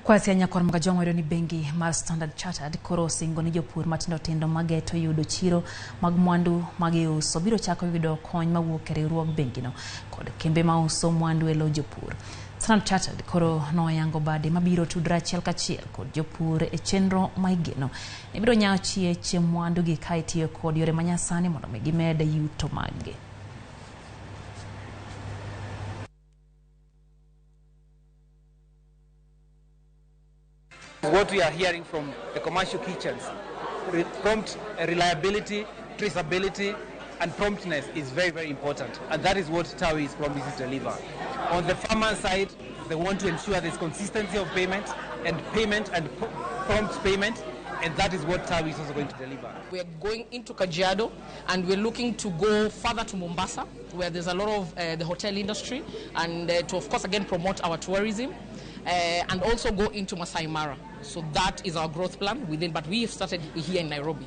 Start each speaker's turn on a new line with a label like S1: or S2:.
S1: Kwasia nyakwar Mgajwang' wayudo ni bengi mar Standard Chartered koro osingo ni jopur matindo tindo mageto yudo chiro mag mwandu magiuso biro chako yudo kony mawuok e riwruog bengino kod kembe mauso mwandu e lo jopur. Standard Chartered koro noyango bade mabiro tudore achiel kachiel kod jopur e chenro ma igeno ni biro nyawo chieche mwandugi ka itiyo kod yore manyasani mondo mi gimed yuto maggi.
S2: What we are hearing from the commercial kitchens, prompt reliability, traceability, and promptness is very, very important. And that is what Tawi is promising to deliver. On the farmer side, they want to ensure there's consistency of payment and prompt payment, and that is what Tawi is also going to deliver.
S3: We're going into Kajiado, and we're looking to go further to Mombasa, where there's a lot of the hotel industry, and to, of course, again, promote our tourism, and also go into Masai Mara. So that is our growth plan within, but we have started here in Nairobi.